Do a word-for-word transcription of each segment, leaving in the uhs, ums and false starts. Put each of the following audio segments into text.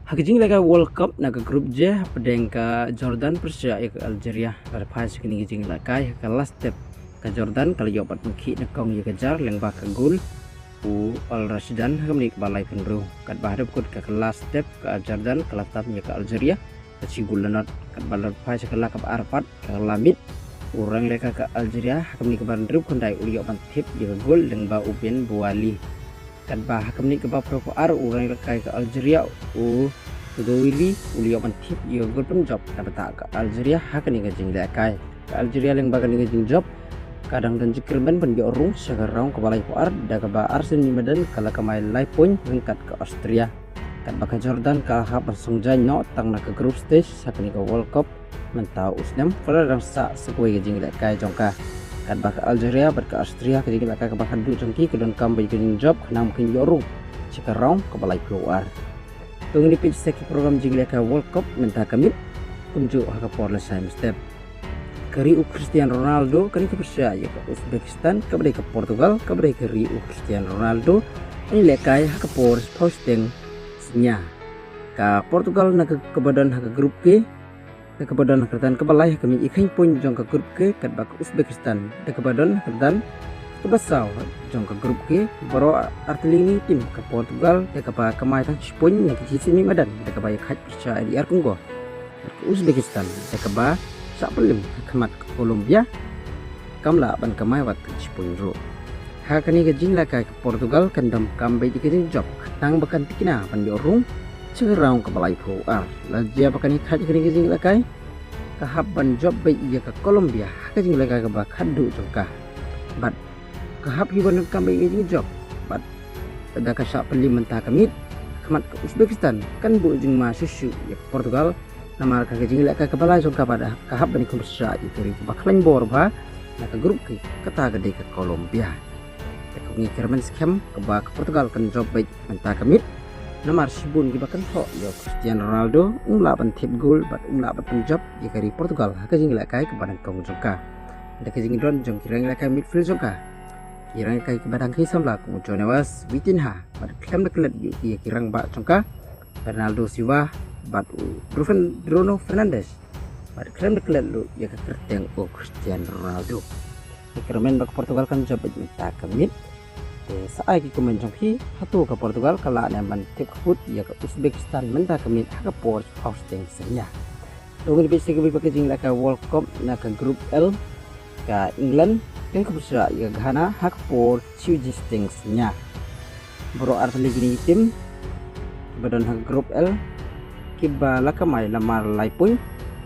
Ha ka jingïalehkai World Cup na ka Group J, hapdeng ka Jordan pyrshah ïa ka Algeria, bad phai sha kane ka jingïalehkai ha ka last step, ka Jordan ka la ïoh ban pynkhih nyngkong ïa ka jar lyngba ka gol u Al Rashdan ha ka minit kaba laiphew hynriew. Katba haduh kut ka last step ka Jordan ka la tam ïa ka Algeria ka shi gol la nod, katba la phai sha ka la kaba ar pat ka la miet, u nongïalehkai ka Algeria ha ka minit kaba hynriew khyndai u la ïoh ban thep ïa ka gol lyngba u Ben Bouali. Katba ha ka minit kaba phraphew ar u nongïalehkai ka Algeria u Todouili u la ïoh ban thep ïa ka gol pynjop kaba tah ka Algeria ha kane ka jingïalehkai. Ka Algeria lyngba kane ka jingjop ka dang don jingkyrmen ban ïoh rung sha ka round kaba laiphew ar da kaba ar sien miet madan ka la kamai lai point ryngkat ka Austria. Katba ka Jordan ka hap ban song jaiñ noh tang na ka group stage ha kane ka World Cup mynta u snem, ka la dang sah sa kawei ka jingïalehkai jong ka. Katba ka Algeria bad ka Austria ka jingïalehkai kaba khadduh jong ki ka donkam ba kin jop khnang ba kin ïoh rung sha ka round kaba laiphew ar. To ngin ïa peit sa ki program jingïalehkai World Cup mynta ka miet kumjuh ha ka por lashai mynstep. Ka ri u Cristiano Ronaldo kane ka pyrshah ïa ka Uzbekistan, kaba dei ka Portugal, kaba dei ka ri u Cristiano Ronaldo, yn ïalehkai ha ka por shiphew shiteng synñia. Ka Portugal na ka, kaba don ha ka Group K, da kaba don ha ka kyrdan kaba lai ha ka miat ïakheiñ point jong ka Group K, katba ka Uzbekistan da kaba don ha ka kyrdan kaba saw jong ka Group K. Baroh artylli kine ki tim, ka Portugal da kaba kamai tang shi point na ki jingïaseng miet madan da kaba ïakhaid pyrshah ïa ka ri Congo. Ka Uzbekistan da kaba shah pynlem ha khmat ka Colombia kam lah ban kamai wat ka shi point ruh. Ha kane ka jingïalehkai ka Portugal kan donkam beit ïa ka jingjop khnang ba kan tikna ban ïoh rung sha ka round kaba laiphew ar. La jia ba kan ïakhaid ïa kane ka jingïalehkai, ka hap ban jop beit ïa ka Colombia ha ka jingïalehkai kaba khadduh jong ka. Bad ka hap hi ban donkam beit ïa ka jingjop, bad lada ka shah pynlem mynta ka miet ha khmat ka Uzbekistan, kan buh jingma shuh shuh ïa ka Portugal. Namar ka jingïalehkai kaba lai jong ka bad ka hap ban ïakhun pyrshah ïa ka ri kaba khlaiñ bor bha na ka Group K, kata ka dei ka Colombia. Te ka ngi kyrmen skhem kaba ka Portugal kan jop beit mynta ka miet. Namar shibun kiba kynthoh ïa u Cristiano Ronaldo, um lah ban thep gol bad um lah ban pynjop ïa ka ri Portugal ha ka jingïalehkai kaba nyngkong jong ka. Da ka jingdon jong ki nongïalehkai midfield jong ka, ki nongïalehkai kiba dang khie samla kum u João Neves, Vitinha, bad khlem da klet ïa ki rangbah jong ka, Bernardo Silva bad u Bruno Fernandes, bad khlem da klet ruh ïa ka kyrteng u Cristiano Ronaldo. Ngi kyrmen ba ka Portugal kan jop beit mynta ka miet. Te sa ai ki comment jong phi, hato ka Portugal ka lah ne ban thep khappud ïa ka Uzbekistan mynta ka miet ha ka por shiphew shiteng synñia. To ngin peit sa kiwei pat ki jingïalehkai World Cup na ka Group L. Ka England kan ïakhun pyrshah ïa ka Ghana ha ka por shiphew shiteng synñia. Baroh artylli kine ki tim ba don ha ka Group L kiba la kamai la mar lai point.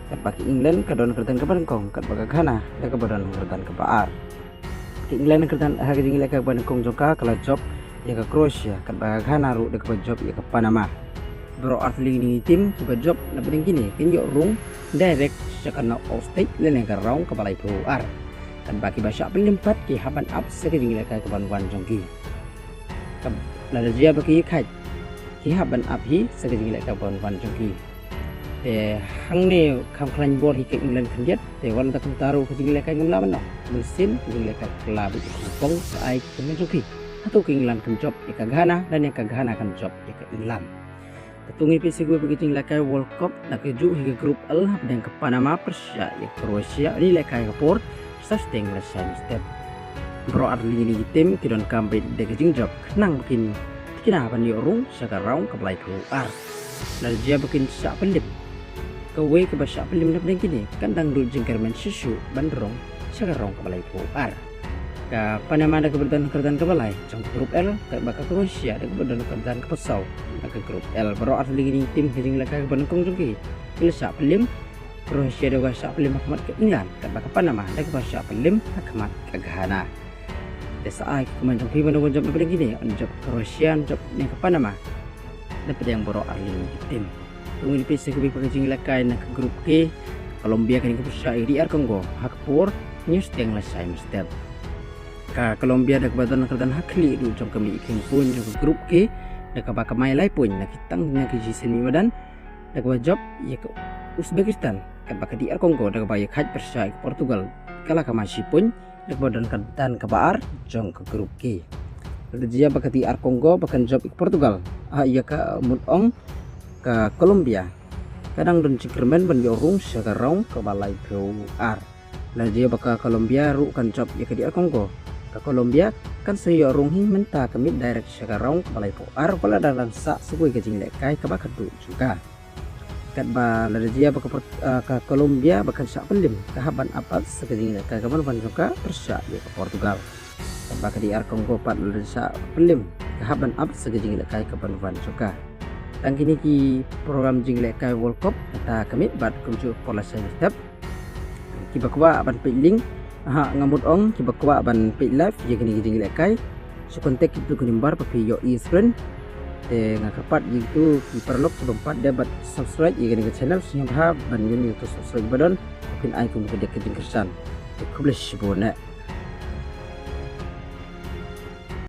Katba ka England ka don ha ka kyrdan kaba nyngkong, katba ka Ghana da kaba don ha ka kyrdan kaba ar. Ka England ha ka kyrdan, ha ka jingïalehkai kaba nyngkong jong ka ka la jop ïa ka Croatia, katba ka Ghana ruh da kaba jop ïa ka Panama. Baroh artylli kine ki tim kiba jop na pdeng kine kin ïoh rung direct sha ka knockout stage lane ka round kaba laiphew ar. Katba kiba shah pynlem pat ki hap ban ap sa ka jingïalehkai kaban wan jong ki. Ka, lada jia ba ki ïakhaid, ki hap ban ap hi sa ka jingïalehkai kaban wan jong ki. Te hangne kham khlaiñ bor hi ka England khyndiat, te wat la kumta ruh ka jingïalehkai ngam lah ban ong. Mynsiem ka jingïalehkai ka la bit kham pong. Sa ai ki comment jong phi, hato ka England kan jop ïa ka Ghana lane ka Ghana kan jop ïa ka England? Te to ngin peit sa kiwei pat ki jingïalehkai World Cup na kajuh hi ka Group L, hapdeng ka Panama pyrshah ïa ka Croatia, yn ïalehkai ha ka por saw shiteng lashai mynstep. Baroh artylli kine ki tim ki donkam beit da ka jingjop khnang ba kin tikna ban ïoh rung sha ka round kaba laiphew ar. Lada jia ba kin shah pynlem, kawei kaba shah pynlem na pdeng kine kan dang duh jingkyrmen shuh shuh ban rung sha ka round kaba laiphew ar. Ka Panama da kaba don ha ka kyrdan kaba lai jong ka Group L, katba ka Croatia da kaba don ha ka kyrdan kaba saw na ka Group L. Baroh artylli kine ki tim ha ka jingïalehkai kaba nyngkong jong ki ki la shah pynlem. Croatia da kaba shah pynlem ha khmat ka England, katba ka Panama da kaba shah pynlem ha khmat ka Ghana. Te sa ai ki comment jong phi, mano ban jop na pdeng kine, yn jop Croatia, yn jop ne ka Panama na pdeng baroh artylli kine ki tim. To ngin peit sa kiwei pat ki jingïalehkai na ka Group K. Ka Colombia kan ïakhun pyrshah ïa ka D R Congo ha ka por hynñiew shiteng lashai mynstep. Ka Colombia da kaba don ha ka kyrdan ha khlieh duh jong ka miat ïakheiñ point jong ka Group K, da kaba kamai lai point na ki tang na ki jingïaseng miat madan, da kaba jop ïa ka Uzbekistan, katba ka D R Congo da kaba ïakhaid pyrshah ïa ka Portugal ka la kamai shi point, da kaba don ha ka kyrdan kaba ar jong ka Group K. Lada jia ba ka D R Congo ba kan jop ïa ka Portugal, ah, ïa ka mut ong ka Colombia ka dang don jingkyrmen ban ïoh rung sha ka round kaba laiphew ar. Lada jia ba ka Colombia ruh kan jop ïa ka D R Congo, ka Colombia kan sa ïoh rung hi mynta ka miet direct sha ka round kaba laiphew ar, wat la dang sah sa kawei ka jinglehkai kaba khatduh jong ka. Katba lada jia ba ka, ah, ka Colombia ba kan shah pynlem, ka hap ban ap pat sa ka jinglehkai kaban wan jong ka pyrshah ïa ka Portugal. Katba ka D R Congo pat lada shah pynlem, ka hap ban ap sa ka jinglehkai kaban wan jong ka. Tang kine ki program jinglehkai World Cup mynta ka miet, bad kumjuh por lashai step. Kiba kwah ban peit link, ha, nga mut ong kiba kwah ban peit live ïa kine ki jinglehkai, shu contact ïa kito ki number ba phi ïoh ïa screen. Te nga kyrpad ïa kito ki paralok ki bym pat dep ban subscribe ïa kane ka channel, sngewbha ban ïoh ïa ka subscribe button, phin ai kum ka dei ka jingkyrshan. Te khublei shibun eh.